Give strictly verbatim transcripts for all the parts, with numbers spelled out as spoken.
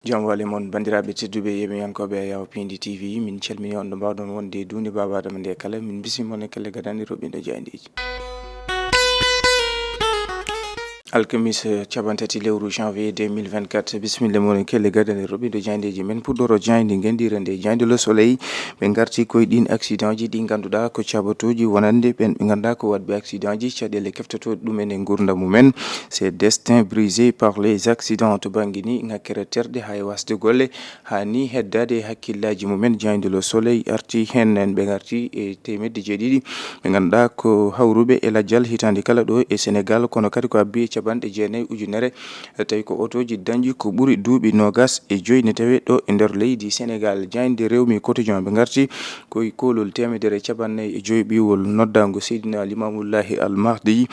Jam wali mon, banndiraaɓe tedduɓe, yeeɓiyankooɓe Yaw Pindi T V, min calmini on ɗo mbaawɗon wonde e duunde Baaba Adama nde kala. Min mbisi mon e kelle gadani roɓɓindo jaaydeeji. Alkamis, eh, capanɗe tati lewru janvier deux mille vingt-quatre. Bisimilla mon e kelle gadani roɓɓindo jaaydeeji. Men puɗɗoro jaaynde ngendiire nde, jaaynde Le Soleil. Ɓe ngarti koye ɗin accident ji ɗi ngannduɗaa ko cabatooji wonande ɓen ɓe ngannduɗaa ko waɗɓe accident ji, caɗeele keftotooɗe ɗumen e ngurndan mumen. Ces destins brisés par les accidents. To bannge ni ŋakkere terɗe, hay wasde golle, haa ni heddaade e hakkillaaji mumen. Jaaynde Le Soleil arti heen, en ɓe ngarti e teemedde jeeɗiɗi ɓe ngannduɗaa ko hawruɓe e lajjal hitaande kala ɗo e Senegal, kono kadi ko abbi e capanɗe jeenayi ujunere, tawi ko otooji dañɗi ko ɓuri duuɓi noogas e joyi ne tawee ɗo e nder leydi Senegal. Jaaynde Rewmi Quotidien ɓe ngarti koye koolol teemedere e capanɗe nayi e joyi ɓiwol noddaango Seydina Limamullahi Al Mahdi,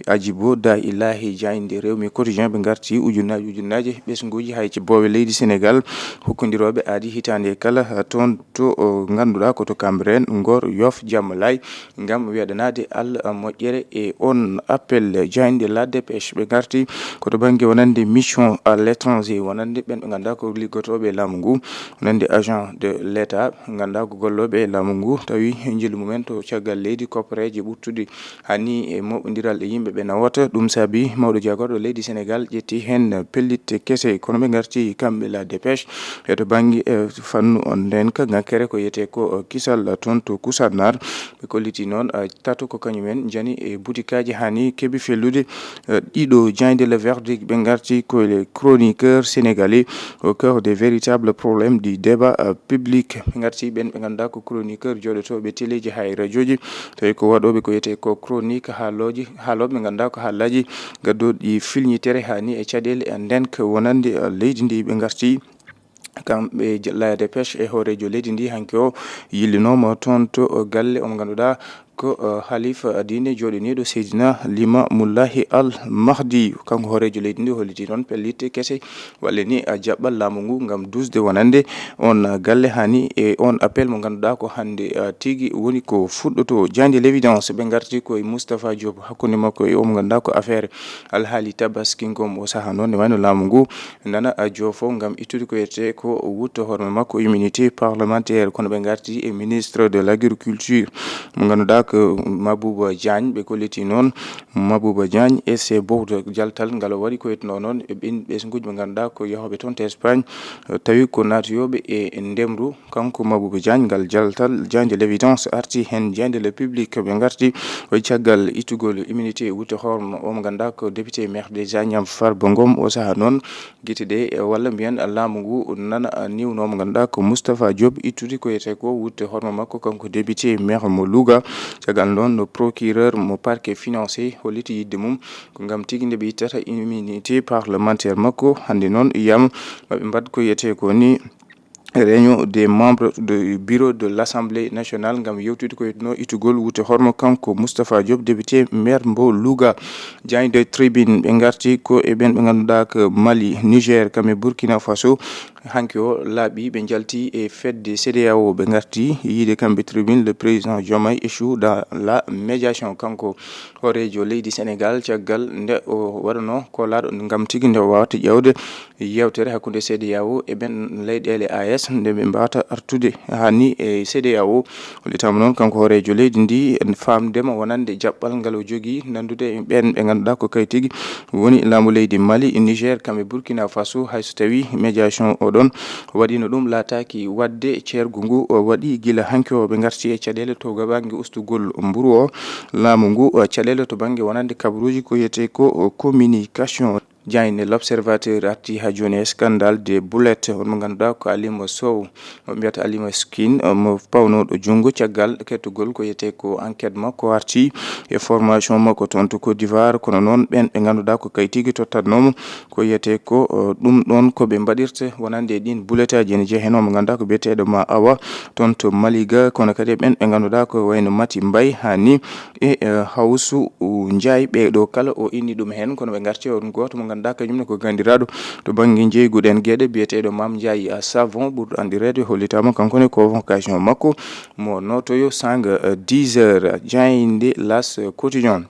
Ajibo Da Ilahi. Jaaynde Rewmi Quotidien ɓe ngarti ujunnaaji ujunnaaji ɓesnguuji hay boowe leydi Senegal hokkondirooɓe aadi hitaande kala, eh, toon to, o, ngannduɗaa ko to Cambérène, Ngor, Yoff, Diamalaye, ngam weeɗanaade Alla moƴƴere e on appel. Jaaynde La Dépêche ɓe ngarti ko to bannge wonande mission à l'étranger, wonande ɓen ɓe ngannduɗaa ko liggotooɓe e laamu ngu, wonande agent de l'État, ngannduɗaa ko gollooɓe e laamu ngu, tawi njillu mumen to caggal leydi, koppareeje ɓurtuɗe haa ni e moɓondiral e yimɓe ɓe nawata. Ɗum saabi mawɗo jaagorɗo leydi Senegal ƴetti heen pellitte kese, kono ɓe ngarti kamɓe La Dépêche e to bannge, eh, fannu on nden ka ŋakkere ko wiyetee ko, eh, kisal, eh, toon to Koussanar. Ɓe kolliti noon, eh, tato ko kañumen njani e butikaaji haa ni keɓi fellude, eh, ɗiɗo. Jaaynde Le Verdict ɓe ngarti ko les chroniqueurs sénégalais au cœur des véritables problèmes du débat, eh, public. Ɓe ngarti ɓen ɓe ngannduɗaa ko chroniqueur jooɗotooɓe teleeji haa e rajooji, tawi ko waɗooɓe ko wiyetee ko chronique haalooji, haalooɓe ɓe ngannduɗaa ko haalaaji gaddooɗi filñitere haa ni e caɗeele e ndenka wonande, eh, leydi ndi. Ɓe ngarti kamɓe je-, La Dépêche e hooreejo leydi ndi hanki o yillinooma toon to, eh, galle o mo ngannduɗaa ko, eh, halifa diine jooɗiniiɗo Seydina Limamullahi Al Mahdi. Kanko hooreejo leydi ndi holliti noon pellitte kese walla ni, eh, jaɓɓal laamu ngu ngam dusde wonande on, eh, galle haa ni e on appel mo ngannduɗaa ko hannde, eh, tigi woni ko fuɗɗoto. Jaaynde L'Évidence ɓe ngarti ko e Moustapha Diop hakkunde makko e o mo ngannduɗaa ko affaire alhaali tabaski ngom o sahaa noon, nde wayno laamu ngu nana a joofo ngam ittude ko wiyetee ko wutto horme makko, immunité parlementaire, kono ɓe ngarti e ministre de l'agriculture mo ngannduɗaa ko Mabouba Diagne. Ɓe kolliti noon Mabouba Diagne e ses bourdes, jaltal ngal o waɗi ko wiyetnoo noon e ɓen ɓesnguuji ɓe ngannduɗaa ko yahooɓe toon to Espagne, tawi ko naatoyooɓe e ndemru. Kanko Mabouba Diagne, ngal jaltal, Jaaynde L'Évidence arti heen, Jaaynde Le Public ɓe ngarti o caggal ittugol immunité wutte horme o mo ngannduɗaa ko député maire déjà Niang Farba Ngom. O sahaa noon gite ɗe, e walla mbiyen laamu ngu nana niwno mo ngannduɗaa ko Moustapha Diop ittude ko wiyetee ko wutte horme makko, kanko député maire mo Louga. Caggal noon no procureur mo parquet financier holliti yiɗde mum ko ngam tigi nde ɓe ittata immunité parlementaire makko. Hannde noon yiyam maɓe mbaɗ ko wiyetee ko ni réunion des membres du bureau de l'Assemblée nationale ngam yewtude ko wiyetnoo ittugol wutte horme kanko Moustapha Diop, député maire mbo Louga. Jaaynde Tribune ɓe ngarti ko e ɓen ɓe ngannduɗaa ko Mali, Niger, kamɓe Burkina Faso. Hanki o laaɓi ɓe njalti e fedde CEDEAO, ɓe ngarti yiide kamɓe Tribune le président Diomaye échoue dans la médiation. Kanko hooreejo leydi Senegal caggal nde o waɗanoo koolaaɗo ngam tigi nde o waawata ƴeewde yeewtere hakkunde CEDEAO e ɓen leyɗeele A E S, nde ɓe mbaawata artude haa ni e CEDEAO. Hollitaama noon kanko hooreejo leydi ndi, en faamdema wonande jaɓɓal ngal o jogii nanndude e ɓeen ɓe ngannduɗaa ko kay tigi woni laamu leydi Mali, Niger, kamɓe Burkina Faso, hay so tawii médiation o ɗon waɗiino ɗum laataaki waɗde, ceergu ngu o waɗi gila hanki o ɓe ngarti e caɗeele to gabaange ustugol mburu o. Laamu ngu, o caɗeele to bannge wonande kabaruuji ko wiyetee ko communication. Jaaynde L'Observateur arti haa jooni e scandale des boulettes, on mo ngannduɗaa ko Alima Sow, mo mbiyata Alima Skin, mo pawnooɗo junngo caggal kettugol ko wiyetee ko enquête makko arti e formation makko toon to Côte d'Ivoire. Kono noon ɓeen ɓe ngannduɗaa ko kay tigi tottatnoomo ko wiyetee ko, o, ɗum ɗoon ko ɓe mbaɗirta wonande e ɗiin boulettaaji ene jeya heen o mo ngannduɗaa ko biyeteeɗo Ma Awa toon to Maliga, kono kadi e ɓeen ɓe ngannduɗaa ko wayno Mati Mbaye haa ni e, eh, Hawsu Njaay. Ɓee ɗoo kala o inni ɗum heen, kono ɓe ngarti e on gooto mo ngannduɗaa kañum ne ko ganndiraaɗo to bannge njeyguɗen geɗe biyeteeɗo Maam Njaay, ah, Savon ɓurɗo anndireede, hollitaama kanko ne convocation makko mo nootoyo sanga, eh, dix heures. Jaaynde L'As Quotidien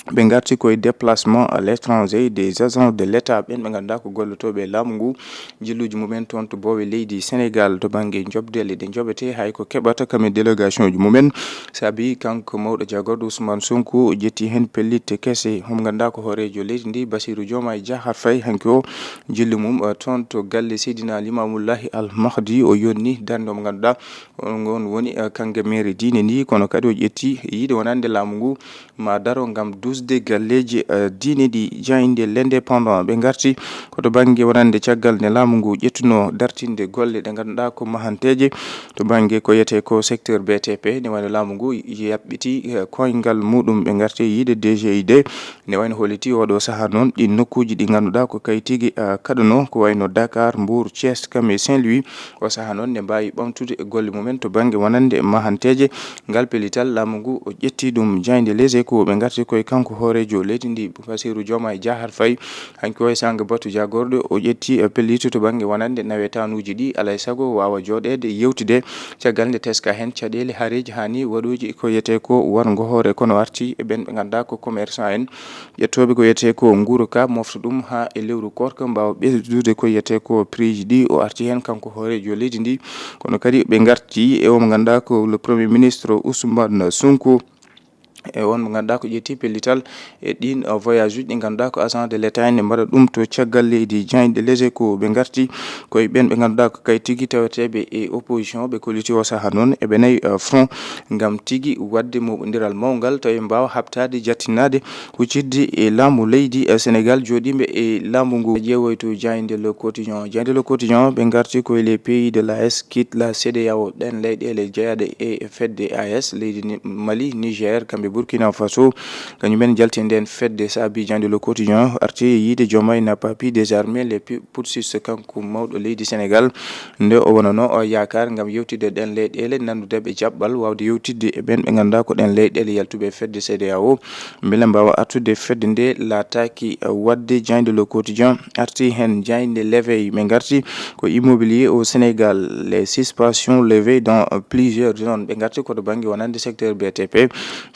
ɓe ngarti koye déplacement à l'étranger des agents de l'État, ɓen ɓe ngannduɗaa ko gollotooɓe e laamu ngu, jilluuji mumen toon to boowe leydi Sénégal to bannge joɓdele ɗe joɓetee, hay ko keɓata kam e délégation ji mumen. Saabi kanko mawɗo jagorɗo Ousmane Sonko o ƴetti heen pellitte kese, homo ngannduɗaa ko hooreejo leydi ndi, Bassirou Diomaye Diakhar Faye, hanki o jillu mum, eh, toon to galle Seydina Limamoullahi Al Mahdi, o yonni darnde mo ngannduɗaa on ngon woni, eh, kanngee meere diine ndi, kono kadi o ƴetti yiide wonande laamu ngu ma daro ngam dusde galleeji, eh, diine ɗi. Jaaynde L'Indépendant ɓe ngarti ko to bannge wonande caggal nde laamu ngu ƴettuno dartinde golle ɗe ngannduɗaa ko mahanteeje to bannge ko wiyetee ko secteur B T P, nde wayno laamu ngu yaɓɓiti, eh, koyngal muɗum. Ɓe ngarti yiide D G I D, nde wayno holliti oɗo sahaa noon ɗin nokkuuji ɗi ngannduɗaa ko kay tigi, eh, kaɗano, ko wayno Dakar, Mbour, Thiès, kam e Saint-Louis. O sahaa noon nde mbaawi ɓamtude e golle mumen to bannge wonande mahanteeje. Ngal pellital laamu ngu o ƴetti ɗum. Jaaynde Les Échos ɓe ngarti koye kanko hooreejo leydi ndi, Bassirou Diomaye Diakhar Faye. Hanki o e sanga batu jagorɗo o ƴetti, eh, pellitu to bannge wonande nawetanuuji ɗi, alay sago waawa jooɗeede yewtide caggal nde teska heen caɗeele haareeji haani waɗooji ko wiyetee ko warngo hoore, kono arti e ɓen ɓe ngannduɗaa ko commerçant en, ƴettooɓe ko wiyetee ko nguuru ka, mofta ɗum haa e lewru koorka, mbaawa ɓeydude ko wiyetee ko prix ji ɗi. O arti heen kanko hooreejo leydi ndi, kono kadi ɓe ngarti e o mo ngannduɗaa ko le Premier Ministre Ousmane Sonko, e on mo ngannduɗaa ko ƴetti pellital e ɗin, uh, voyage uji ɗi ngannduɗaa ko agent de l'État en ne mbaɗa ɗum to caggal leydi. Jaaynde Les Échos ɓe ngarti koye ɓen ɓe ngannduɗaa ko kay tigi taweteeɓe e opposition, ɓe kolliti o sahaa noon eɓe nayi, uh, front ngam tigi waɗde moɓondiral mawngal tawi mbaawa haɓtaade jattinaade huccitde e laamu leydi, eh, Sénégal jooɗiiɓe e laamu ngu. Ƴeewoy to jaaynde Le Quotidien. Jaaynde Le Quotidien ɓe ngarti koye les pays de l'A E S quitte la C E D E A O, ɗen leyɗeele jeyaaɗe e fedde A E S, leydi ni-, Mali, Niger, kamɓe Burkina Faso, kañum en jalti nden fedde. Saabi jaaynde Le Quotidien arti e yiide Diomaye n'a pas pu désarmer les pu-, putschistes, kanko mawɗo leydi Sénégal, nde o wonano o yaakaar ngam yewtidde ɗen leyɗeele nanndudeeɓe jaɓɓal waawde yewtidde e ɓen ɓe ngannduɗaa ko ɗen leyɗeele yaltuɓe e fedde C E D E A O, mbele mbaawa artude fedde nde laataaki, eh, waɗde. Jaaynde Le Quotidien arti heen. Jaaynde L'Éveil ɓe ngarti ko immobilier au Sénégal, les suspensions levées dans, euh, plusieurs zones. Ɓe ngarti ko to bannge wonande secteur B T P.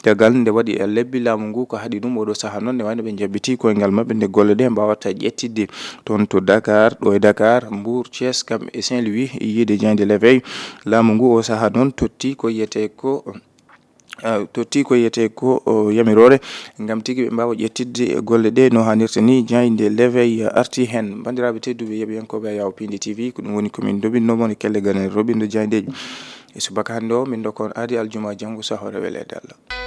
Caggal nde waɗi, eh, lebbi laamu ngu ko haɗi ɗum oɗo sahaa noon, nde wayno ɓe njaɓɓiti koyngal maɓɓe nde golle ɗe mbaawata ƴettidde toon to Dakar, ɗo e Dakar, Mbour, Thiès, kam e Saint-Louis, yiide jaaynde L'Éveil. Laamu ngu o sahaa noon totti ko wiyetee ko, eh, totti ko wiyetee ko, o, yamiroore ngam tigi ɓe mbaawa ƴettidde golle ɗe no haanirta ni. Jaaynde L'Éveil arti heen. Banndiraaɓe tedduɓe yeɓiyankooɓe Ayaw Pindi T V, ko ɗum woni ko min ndoɓinno mon e kelle ganel roɓindo jaayndeeji. E subaka hannde o, min ndokka on aadi aljuma janngo, sahore weleede Allah.